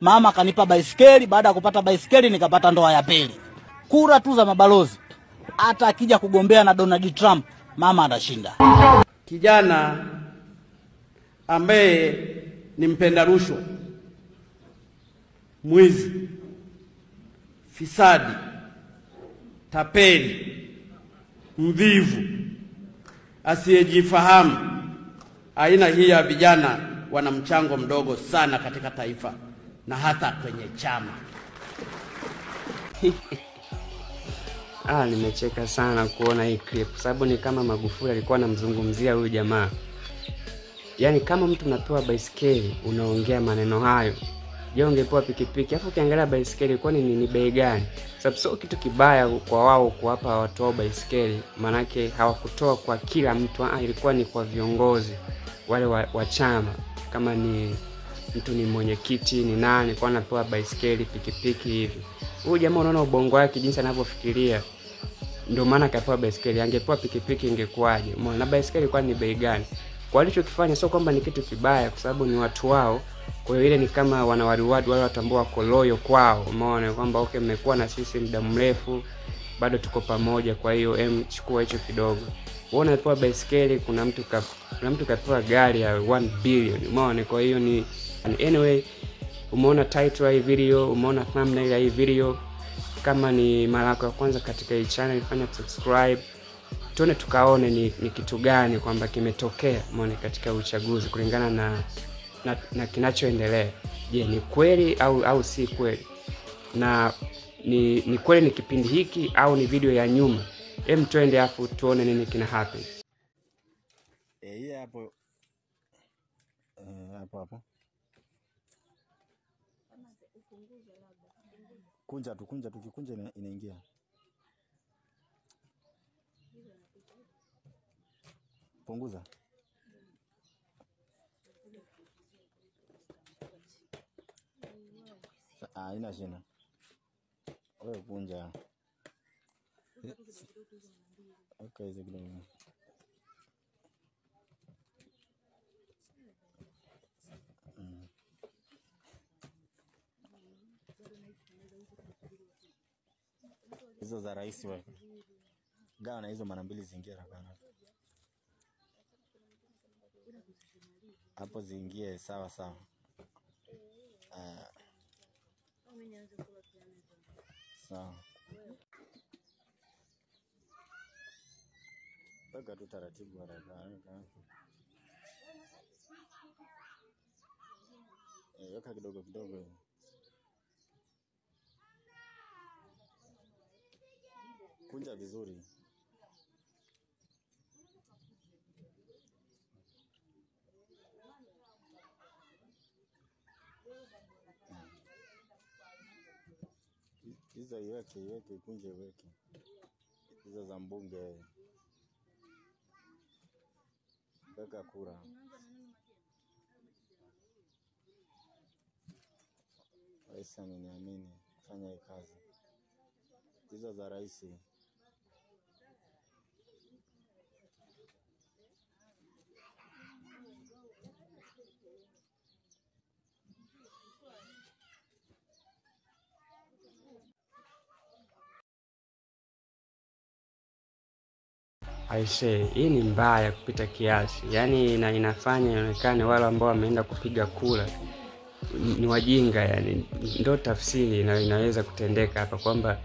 Mama kanipa baisikeli, baada ya kupata baisikeli nikapata ndoa ya pili. Kura tu za mabalozi. Hata akija kugombea na Donald Trump, mama atashinda. Kijana ambaye ni mpenda rushwa, mwizi, fisadi, tapeli, mvivu, asiyejifahamu, aina hii ya vijana wana mchango mdogo sana katika taifa na hata kwenye chama. Nimecheka sana kuona hii clip sababu ni kama Magufuli alikuwa anamzungumzia huyu jamaa. Yaani kama mtu unapewa baisikeli unaongea maneno hayo. Je, ungepewa pikipiki? Alafu ukiangalia baisikeli kwani ni bei gani? Sababu sio kitu kibaya kwa wao kuwapa watu wao baisikeli, manake hawakutoa kwa kila mtu, ilikuwa ni kwa viongozi wale wa chama. Kama ni mtu ni mwenyekiti ni nani kwa anapewa baisikeli, pikipiki hivi. Huyu jamaa unaona ubongo wake jinsi anavyofikiria. Ndio maana akapewa baisikeli. Angepewa pikipiki ingekuwaje? Umeona, na baisikeli kwani ni bei gani? Kwa alichokifanya sio kwamba ni kitu kibaya kwa sababu ni watu wao. Kwa hiyo ile ni kama wanawariward wale watu ambao wako loyal kwao. Umeona kwamba okay, mmekuwa na sisi muda mrefu, bado tuko pamoja, kwa hiyo chukua hicho kidogo. Wewe unapewa baisikeli, kuna mtu kapewa gari ya 1 billion. Umeona, kwa hiyo ni anyway, umeona title ya hii video, umeona thumbnail ya hii video. Kama ni mara yako ya kwanza katika hii channel, fanya subscribe. Tuone tukaone ni kitu gani kwamba kimetokea umeona katika uchaguzi kulingana na kinachoendelea. Je, ni kweli au si kweli? Na ni kweli ni kipindi hiki au ni video ya nyuma? Hem, twende afu tuone nini kina happen. Hii hapo hapo hapo. Kunja tu, kikunja inaingia. Punguza. Haina shida. Wewe kunja. Okay, hizo kidogo. Hizo za rais wewe. Gawa na hizo mara mbili zingie haraka. Hapo ziingie sawa sawa. Sawa. Weka tu taratibu haraka haraka. Weka kidogo kidogo. Kunja vizuri. Hizo iweke, kunje iweke. Hizo za mbunge. Weka kura. Rais ameniamini kufanya hii kazi. Hizo za rais. Aisee, hii ni mbaya kupita kiasi. Yaani inafanya ionekane wale ambao wameenda kupiga kura ni wajinga. Yani ndio tafsiri inaweza kutendeka hapa kwamba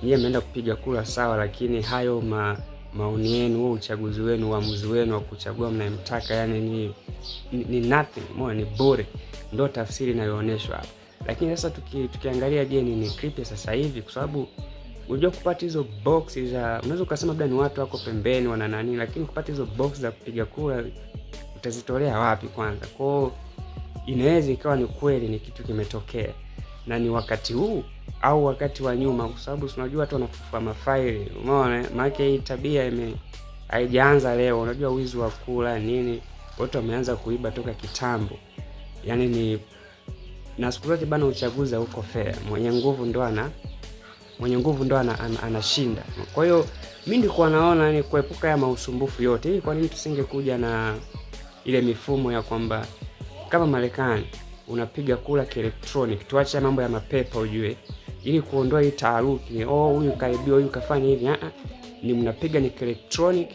nyie mmeenda kupiga kura sawa, lakini hayo maoni yenu, huo uchaguzi wenu, uamuzi wenu wa kuchagua mnayemtaka, yani ni nothing, mbona ni bure. Ndio tafsiri inayoonyeshwa hapa. Lakini sasa tukiangalia, je, ni clip ya sasa hivi? Kwa sababu unajua kupata hizo box za, unaweza ukasema labda ni watu wako pembeni wana nani, lakini kupata hizo box za kupiga kura utazitolea wapi kwanza? Kwa inaweza ikawa ni kweli ni kitu kimetokea na ni wakati huu au wakati wa nyuma, kwa sababu unajua watu wanafufua mafaili. Umeona, maana hii tabia haijaanza leo. Unajua wizi wa kura nini, watu wameanza kuiba toka kitambo. Yaani ni na siku zote bana, uchaguzi huko fair, mwenye nguvu ndo anashinda. Kwa hiyo mimi nilikuwa naona ni kuepuka ya mausumbufu yote. Hii kwa nini tusingekuja na ile mifumo ya kwamba kama Marekani Unapiga kura kielektroniki, tuache mambo ya mapepa ujue, ili kuondoa hii taharuki, oh huyu kaibiwa, huyu kafanya hivi. Ni mnapiga ni electronic,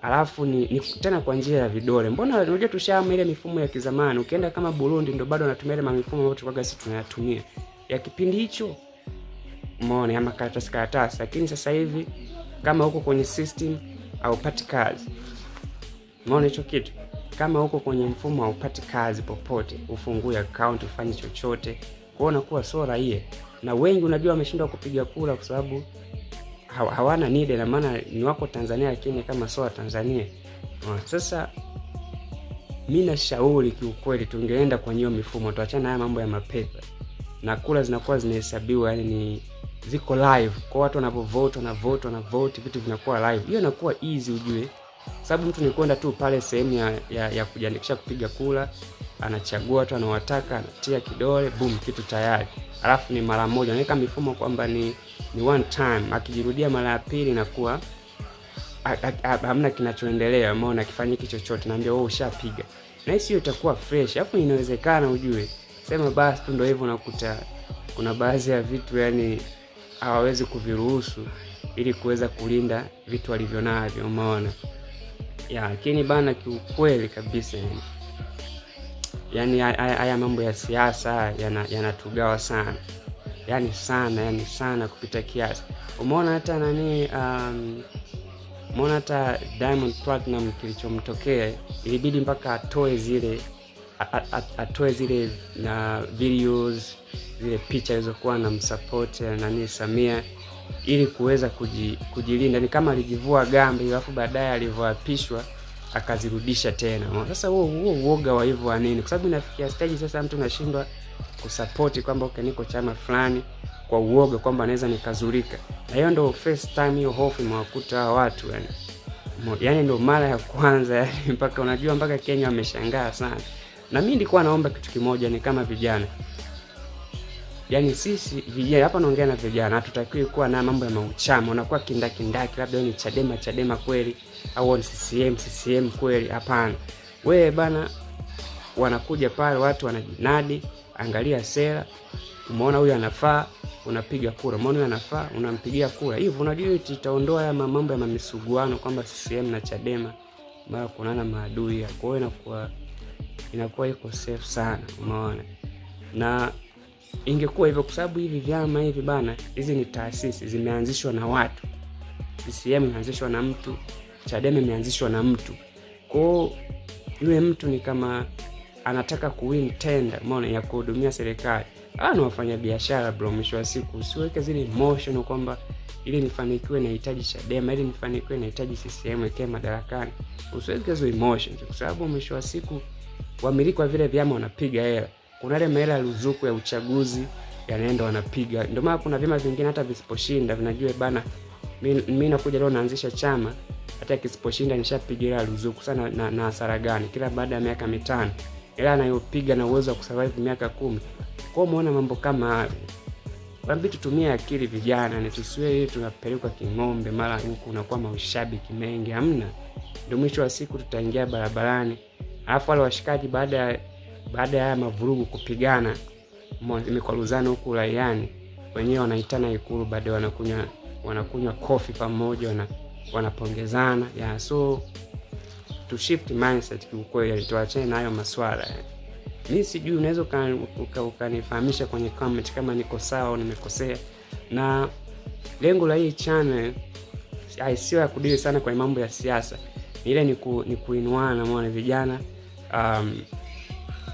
alafu ni tena kwa njia ya vidole. Mbona unajua tushahama ile mifumo ya kizamani. Ukienda kama Burundi ndio bado wanatumia ile mifumo ambayo tulikuwa sisi tunayatumia ya kipindi hicho, umeona, ama karatasi karatasi. Lakini sasa hivi kama huko kwenye system haupati kazi. Umeona hicho kitu? Kama huko kwenye mfumo haupati kazi popote, ufungue account ufanye chochote, kwa unakuwa sio raia. Na wengi unajua wameshindwa kupiga kura kwa sababu hawana NIDA, na maana ni wako Tanzania lakini kama sio Tanzania. Sasa mimi nashauri kiukweli tungeenda kwenye hiyo mifumo, tuachane haya mambo ya mapepa. Na kura zinakuwa zinahesabiwa, yani ni ziko live. Kwa watu wanapovote, wanavote, wanavote, vitu vinakuwa live. Hiyo inakuwa easy ujue. Sababu mtu ni kwenda tu pale sehemu ya kujiandikisha kupiga kura, anachagua watu anawataka, anatia kidole, boom, kitu tayari. Alafu ni mara moja, anaweka mifumo kwamba ni one time, akijirudia mara ya pili inakuwa hamna kinachoendelea, umeona, kifanyiki chochote, naambia wewe ushapiga. Na hiyo itakuwa fresh. Alafu inawezekana ujue. Sema basi tu ndio hivyo, unakuta kuna baadhi ya vitu yani hawawezi kuviruhusu ili kuweza kulinda vitu walivyonavyo, umeona. Ya, lakini bana kiukweli kabisa yani haya mambo ya siasa yanatugawa sana. Yani sana, yani sana kupita kiasi. Umeona hata nani, umeona hata Diamond Platinum kilichomtokea, ilibidi mpaka atoe zile na videos, zile picha alizokuwa anamsupport nani Samia, ili kuweza kujilinda. Ni kama alijivua gambe, alafu baadaye alivyoapishwa akazirudisha tena. Sasa huo uoga wa hivyo wa nini? Kwa sababu inafikia stage sasa mtu anashindwa kusupport kwamba okay niko chama fulani kwa uoga kwamba naweza nikazurika. Na hiyo ndio first time hiyo hofu imewakuta watu yani. Yaani ndio mara ya kwanza yani, mpaka unajua mpaka Kenya wameshangaa sana. Na mimi nilikuwa naomba kitu kimoja, ni kama vijana. Yaani sisi vijana hapa, naongea na vijana, hatutakiwi kuwa na mambo ya mauchama. Unakuwa kindakindaki, labda ni Chadema Chadema kweli au ni CCM CCM kweli. Hapana. Wewe bana, wanakuja pale watu wanajinadi, angalia sera, umeona huyu anafaa, unapiga kura, umeona huyu anafaa, unampigia kura. Hivyo unajua itaondoa haya mambo ya misuguano kwamba CCM na Chadema mara kuonana maadui. Kwa hiyo inakuwa iko safe sana, umeona. Na ingekuwa hivyo kwa sababu hivi vyama hivi bana, hizi ni taasisi zimeanzishwa na watu. CCM imeanzishwa na mtu, Chadema imeanzishwa na mtu. Kwa yule mtu ni kama anataka kuwin tender, umeona, ya kuhudumia serikali. Hawa ni wafanya biashara bro, mwisho wa siku usiweke zile emotion kwamba ili nifanikiwe nahitaji Chadema, ili nifanikiwe nahitaji CCM ikae madarakani. Usiweke hizo emotions kwa sababu mwisho wa siku wamiliki wa vile vyama wanapiga hela. Kuna ile mahela ruzuku ya uchaguzi yanaenda wanapiga. Ndio maana kuna vyama vingine hata visiposhinda vinajua bana, mimi nakuja leo naanzisha chama, hata kisiposhinda nishapiga hela ruzuku sana, na hasara gani? Kila baada ya miaka 5 hela anayopiga na uwezo wa kusurvive miaka 10. Kwa umeona mambo kama hayo. Kwambi tutumie akili vijana, na tusiwe tunapelekwa king'ombe mara huku unakuwa mashabiki mengi, hamna. Ndio mwisho wa siku tutaingia barabarani. Alafu wale washikaji baada ya haya mavurugu kupigana, imekwaruzana huku uraiani, wenyewe wanaitana Ikulu, baadaye wanakunywa coffee pamoja, wanapongezana. Yeah, so to shift mindset kiukweli, tuachane na hayo maswala. Mimi sijui, unaweza ukanifahamisha kwenye comment kama niko sawa au nimekosea. Na lengo la hii channel sio ya kudili sana kwa mambo ya siasa. Ile ni kuinuana mwana vijana,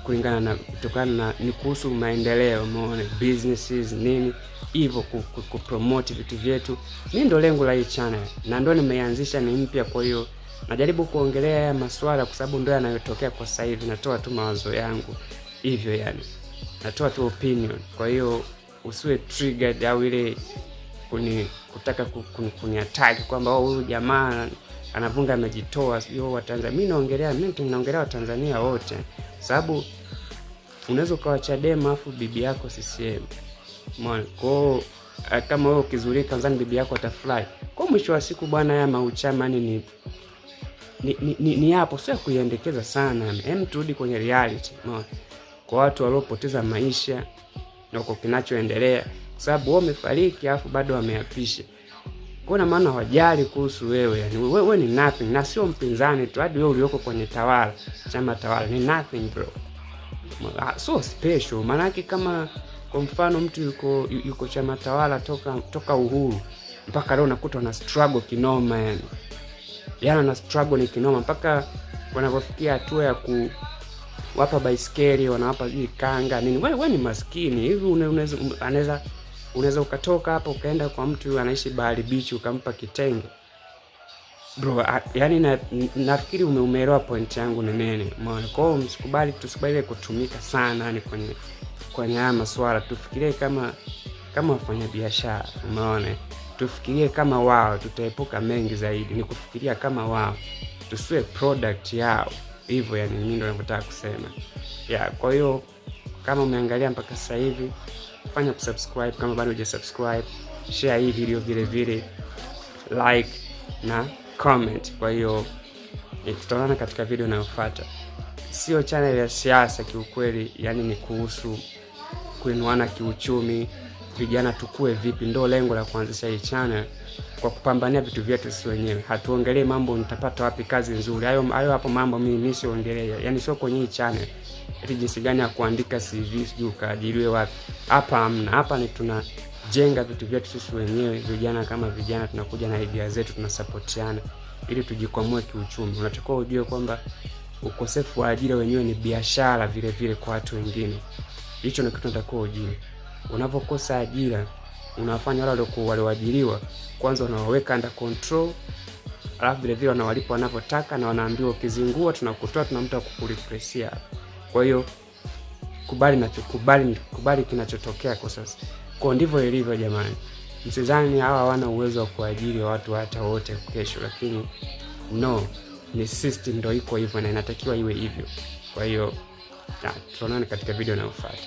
kulingana na kutokana na ni kuhusu maendeleo, umeona, businesses nini hivyo, ku promote vitu vyetu. Mimi ndo lengo la hii channel na ndo nimeianzisha, ni mpya, kwa hiyo najaribu kuongelea haya masuala kwa sababu ndo yanayotokea kwa sasa hivi. Natoa tu mawazo yangu hivyo, yani natoa tu opinion. Kwa hiyo usiwe triggered au ile kutaka kuni attack kwamba huyu jamaa anavunga amejitoa, sio wa Tanzania. Mimi naongelea wa Tanzania wote, sababu unaweza ukawa Chadema afu bibi yako CCM. Umeona? Kwa kama wewe ukizurika nadhani bibi yako atafurahi. Kwa mwisho wa siku bwana, haya mauchama ni hapo, sio kuiendekeza sana. Hem, turudi kwenye reality. Umeona? Kwa watu waliopoteza maisha na kwa kinachoendelea, kwa sababu wao wamefariki afu bado wameapisha. Kwa maana hawajali kuhusu wewe, yani wewe ni nothing, na sio mpinzani tu, hadi wewe ulioko kwenye tawala, chama tawala ni nothing bro. So special, maana kama kwa mfano mtu yuko chama tawala toka uhuru mpaka leo unakuta wana struggle kinoma yani. Yaani wana struggle ni kinoma mpaka wanapofikia hatua ya kuwapa baiskeli, wanawapa sijui kanga nini. Wewe ni maskini hivi, unaweza ukatoka hapo ukaenda kwa mtu anaishi Bahari Beach ukampa kitenge. Bro, yani nafikiri umeelewa point yangu ni nini. Umeona? Kwa hiyo msikubali, tusikubali kutumika sana yani kwenye haya masuala. Tufikirie kama wafanyabiashara, umeona? Tufikirie kama wao, tutaepuka mengi zaidi. Ni kufikiria kama wao, tusiwe product yao. Hivyo yani mimi ndio ninataka kusema. Yeah, kwa hiyo kama umeangalia mpaka sasa hivi, fanya kusubscribe kama bado hujasubscribe, share hii video vile vile, like na comment. Kwa hiyo tutaonana katika video inayofuata. Sio channel ya siasa kiukweli, yani ni kuhusu kuinuana kiuchumi, vijana tukue vipi, ndio lengo la kuanzisha hii channel, kwa kupambania vitu vyetu sisi wenyewe. Hatuongelee mambo nitapata wapi kazi nzuri. Hayo hapo mambo mimi siongelea. Yani sio kwenye hii channel. Eti jinsi gani ya kuandika CV sijui ukaajiriwe wapi. Hapa hamna. Hapa ni tunajenga vitu vyetu sisi wenyewe, vijana kama vijana tunakuja na idea zetu, tunasupportiana ili tujikwamue kiuchumi. Unatakiwa ujue kwamba ukosefu wa ajira wenyewe ni biashara vile vile kwa watu wengine. Hicho ndio kitu unatakiwa ujue. Unapokosa ajira, unafanya wale walioajiriwa kwanza unawaweka under control, alafu vile vile wanawalipa wanavyotaka na wanaambiwa ukizingua tunakutoa, tuna mtu akukurepressia. Kwa hiyo kubali kinachotokea kwa sasa. Kwa ndivyo ilivyo jamani. Msidhani hawa hawana uwezo wa kuajiri watu hata wote kesho, lakini no, ni system ndio iko hivyo na inatakiwa iwe hivyo. Kwa hiyo tutaonana katika video inayofuata.